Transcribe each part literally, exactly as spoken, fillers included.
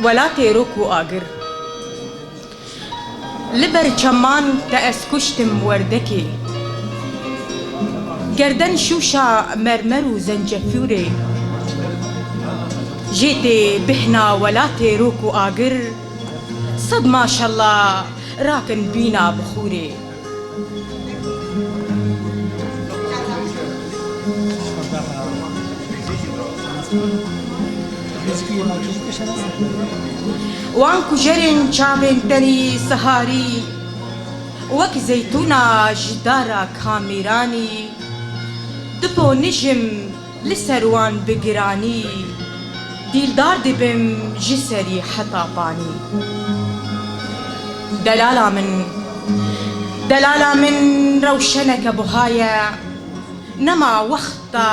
Welatê rok û agir. Li ber çeman te ez kuştim werdekê. Gerden şûşa mermer û zencefûrê. Jê tê bihna welatê rok û agir. Sed maşallah rakin bîna bixûrê. Wan kujerên çavên tenî siharî, wek zeytûna ji dara kamîranî, diponijim li ser wan bi giranî, dîldar dibim ji serî heta panî. Delala min, delala min rewşeneke buha ye, nema wexta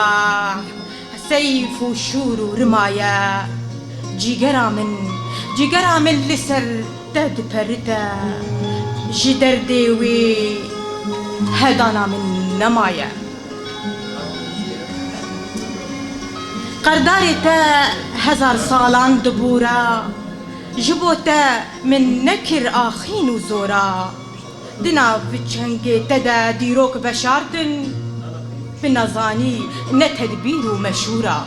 seyf û şûr û rima ye. Cîgera min, cîgera min li ser te diperite, ji derdê wê hedana min nemaye. Qerdarê te hezar salan dibûra, ji bo te min nekir axîn û zora. Di nav çengê te de dîrok veşartin, bi nezanî ne tedbîr û meşûra.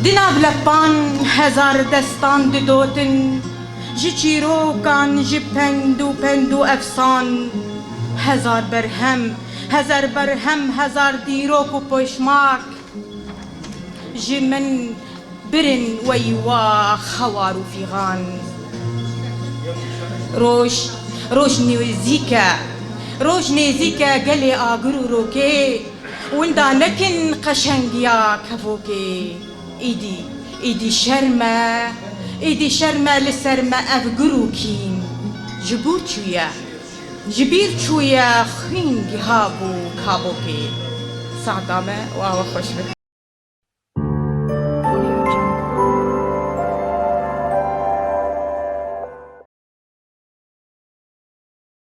Di nav lepan hezar destan didotin, ji çîrokan, ji pend û pend û efsan, hezar berhem, hezar berhem, hezar dîrok û poşmak ji min birin wey wa xewar û fîxan. Roj, roj nêzîk e, roj nêzîk e gelê agir û rokê. Winda nekin qeşengiya kevokê. Îdî, îdî şerm e, îdî şerm e li ser me ev gur û kîn. Ji bûr çûye, ji bîr çûye xwîn giha bû kabokê. Saeta me û awe xweş be.